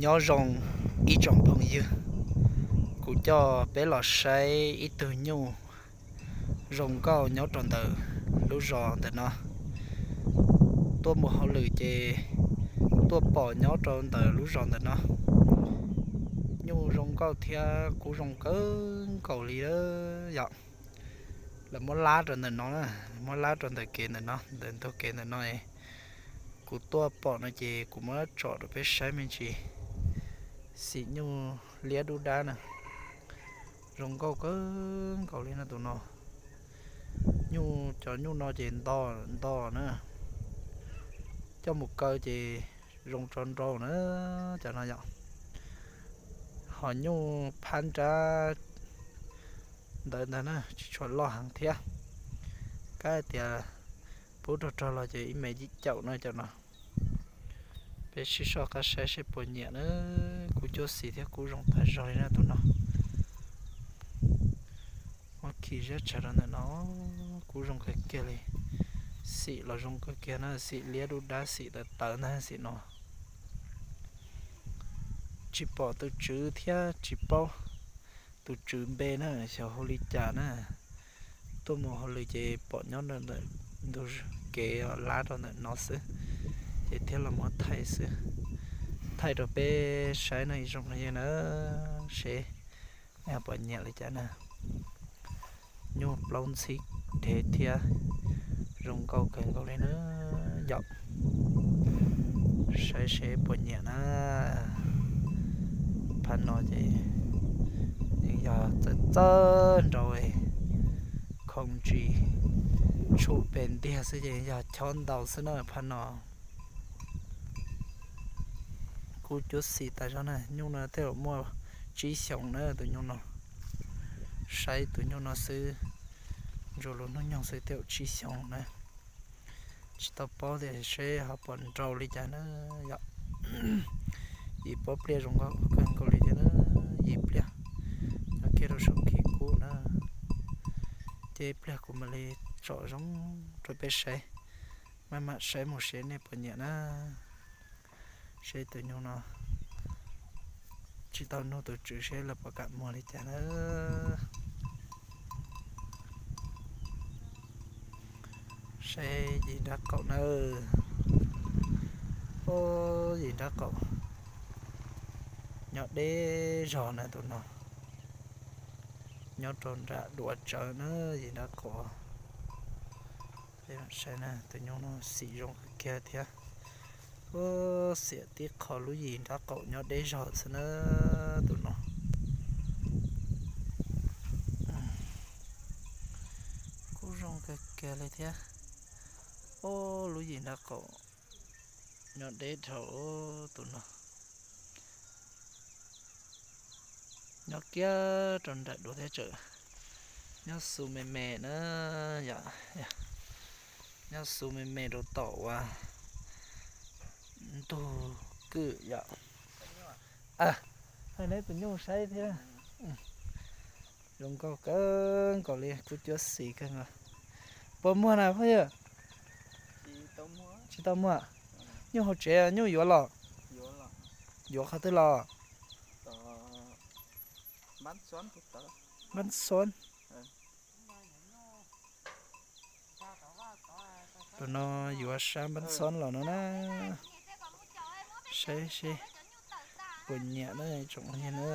Nyob zoo ib tsoom phooj ywg, kuv coj peb los saib ib tug nyuj zoo nkauj nyob rau ntawm lub zos ntawm no. Tuaj mus hauj lwm ces tuaj pom nyob rau ntawm lub zos ntawm no. Nyuj zoo nkauj thiab kub zoo kawg nkaus li yom. Lawv muab lab rau ntawm no, muab lab rau ntawm kev ntawm no, ntawm ntug kev ntawm no. Kuv tuaj pom no ces kuv muab tsom rau peb saib me ntsis. Xim nyuj liab dub dab na, zoo nkauj kawg nkaus li no tus no. Nyuj, cov nyuj no ces nto, nto na, coj mus kaw ces zoo tso nrau na, cov no yom. Ho nyuj phab nrab ntawd ntag na tsis tshua loj heev thiab. Kab tias pub rog rog los ces ib me yim caum na cov no. Peb sib soj qab saib seb puas nyiam na. Kub cuab xim thiab kub zoo tag zog li na tus no. Muab khi zab tshav rau ntawm no, kub zoo kawg kiag li. Xim los zoo kawg kiag na, xim liab dub dab xim tawv tawv ntag xim no. Tsis pom tus tswv thiab tsis paub tus tswv npe na, xyov hu li cas na. Tuaj mus hauj lwm ces pom nyob ntawm ntug kev lab rau ntawm no xwb, ces thiaj los muab thaij xwb, thaij rau peb saib no ib zoo phooj ywg na, seb nej puas nyiam li cas na. Nyuj plaub ntxhib dhev thiab zoo nkauj kawg nkaus li na yom. Saib seb puas nyiam na. Phab no ces yeej yog txawj txawj nrau, khoom tsis tshum pes ntiag xwb ces yog chob ntau xwb na phab no. Kub cuab xim tas zog na, nyuj no tej zaum muaj tsib xyoos na tus nyuj no. Saib tus nyuj no xwb, ntsuas lub hnub nyoog xwb tej zaum tsib xyoos na. Tsis tau paub tias seb ho puas nrau li cas na yom. Yim pob pliaj zoo nkauj kawg nkaus li thiab na, yim pliaj nyob kiag rau saum khib kub na. Ces ib pliag kuv mam li tsom zoo rau peb saib, maj mam saib mus seb nej puas nyiam na. Seb tus nyuj no, tsis tau nug tus tswv seb lawv puas kam muag li cas na. Saib yim nrab qaum na. Yim nrab qaum nyob deb zog na tus no, nyob rau nram duav tsawv na yim nrab qaum. Saib na, tus nyuj no xim zoo kawg kiag thiab. Xiam tib qho lub yim nrab qaum nyob deb zog xwb na tus no. Kuj zoo kawg kiag li thiab. Lub yim nrab qaum nyob deb dhau tus no. Nyob kiag rau nram duav thiab tsawm, nyob xu me me na yom, nyob xu me me rau tom uas ntug kwj yom. Hais neb tus nyuj saib thiab. Zoo nkauj kawg nkaus li, kub cuab xim kawg nkaus. Puas muag na phooj ywg? Tsis tau muag. Nyuj hauv tsev, nyuj yuav los? Yuav qhov twg los? Npab xob. Tus no yuav sab npab xob los no na. Saib seb puas nyiam na tsoom phooj ywg na.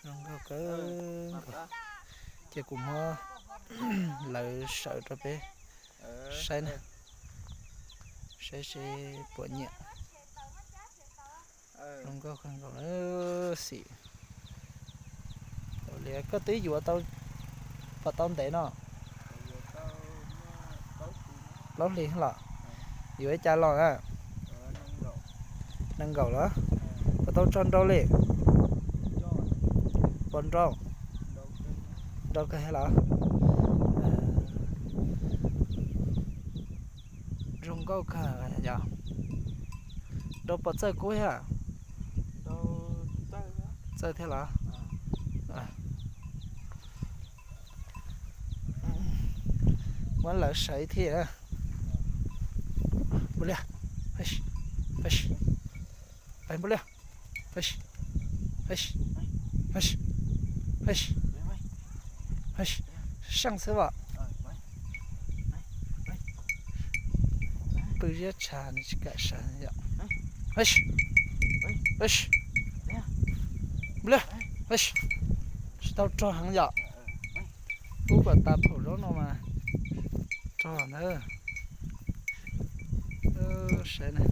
Zoo nkauj kawg nkaus. Ces kuv muab lawv sawv rau peb saib na, saib seb puas nyiam. Zoo nkauj kawg nkaus na, xim. Li koj twb yuav tau puas tau ntev no? Plaub hlis los? Yuav ib cas los na? Nees nkaum los? Puas tau tso nrau li? Puas nrau? Nrau kawg los? Zoo nkauj kawg yom. Nrau puas txawj kub thiab? Txawj thiab los? Muab lawv sawv thiab. Liaj, pais npua liaj, seej xwb as. Pw ziab tshav nws tsis kam sawv yom. Npua liaj, tsis tau rog heev yom. Pub kom tas phaum zaub no mas rog ntawd. Saib na,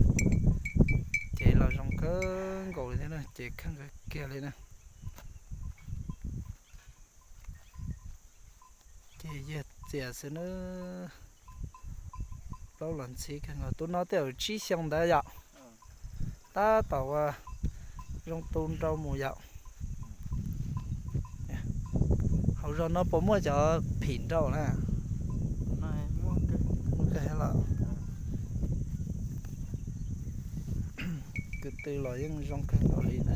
ces los zoo kawg nkaus li thiab na, ces kheej kawg kiag li na. Ces yawg txias xwb na. Plaub los ntxhib kawg nkaus, tus no tej zaum tsib xyoo ntawd yom. Tab tom ua zoo tu nrau mus yom. Hauv zos no puas muaj cov phim nrau na? Muaj kawg los. Kwv tw los yeej zoo kawg nkaus li na.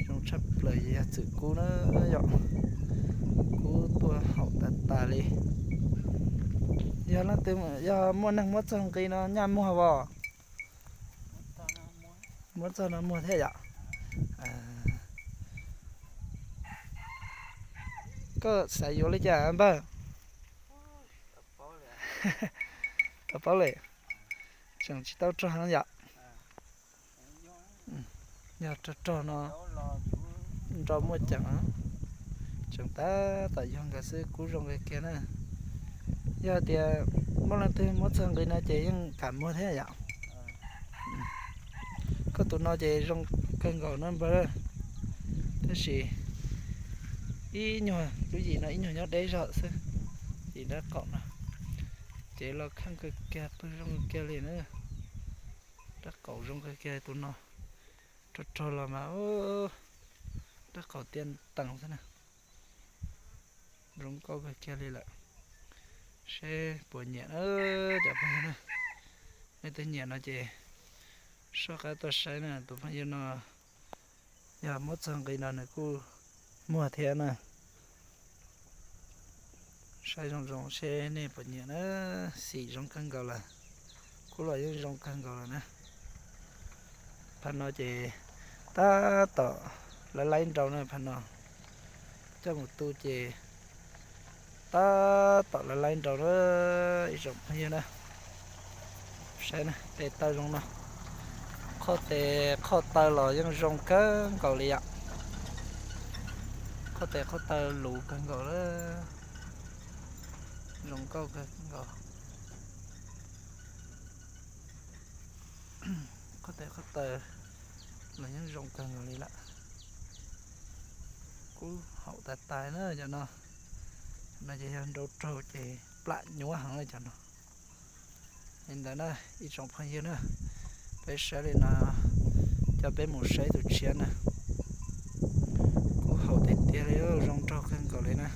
Zoo tshaj plaws yog txwm kub na yom. Kub tuaj haum tas tas li. Yog leej twg, yog muaj neeg muab txog nqi no nyaj muag as? Muab txog no muag thiab yom. Koj xav yuav li cas npawg? Tau paub li, tseem tsis tau rog heev yom. Yog rog rog no nrau muaj ceem, tseem tab tom yog nkawd xwb, kub zoo kawg kiag na. Yog tias muaj leej twg muab txog nqi no ces yeej kam muag thiab yom. Koj tus no ces zoo kawg nkaus no npawg, tab sis ib nyuag lub yim no ib nyuag nyob deb zog xwb, yim dab qaum no. Ces los kheej kawg kiag, pw zoo kawg kiag li na. Dab qaum zoo kawg kiag tus no, rog rog los mas dab qaum tiaj tees xwb na. Zoo nkauj kawg kiag li lawm. Seb puas nyiam na cov phooj ywg na. Nej twb nyiam no ces soj qab tuaj saib na tus phooj ywg no. Yog muab txog nqi no nws kuj muag thiab na. Saib zoo zoo seb nej puas nyiam na. Xim zoo kawg nkaus lawm, kub los yeej zoo kawg nkaus lawm na. Phab no ces tab tom laib laib nrau na phab no. Coj mus tu ces tab tom laib laib nrau na ib tsoom phooj ywg na. Saib na, tes taw zoo no. Qhoj tes qhoj taw los yeej zoo kawg nkaus li yom. Qhoj tes qhoj taw luv kawg nkaus lawm. Zoo nkauj kawg nkaus. Qhoj tes qhoj taw los yeej zoo kawg nkaus li lawm. Kub haum tas tas na cov no. No ces yog nrau raug ces plam nyuaj heev li cov no. Li ntawd na ib tsoom phooj ywg na, peb saib li no, coj peb mus saib tus tshiab na. Kub haum tiag tiag li, zoo nraug kawg nkaus li na.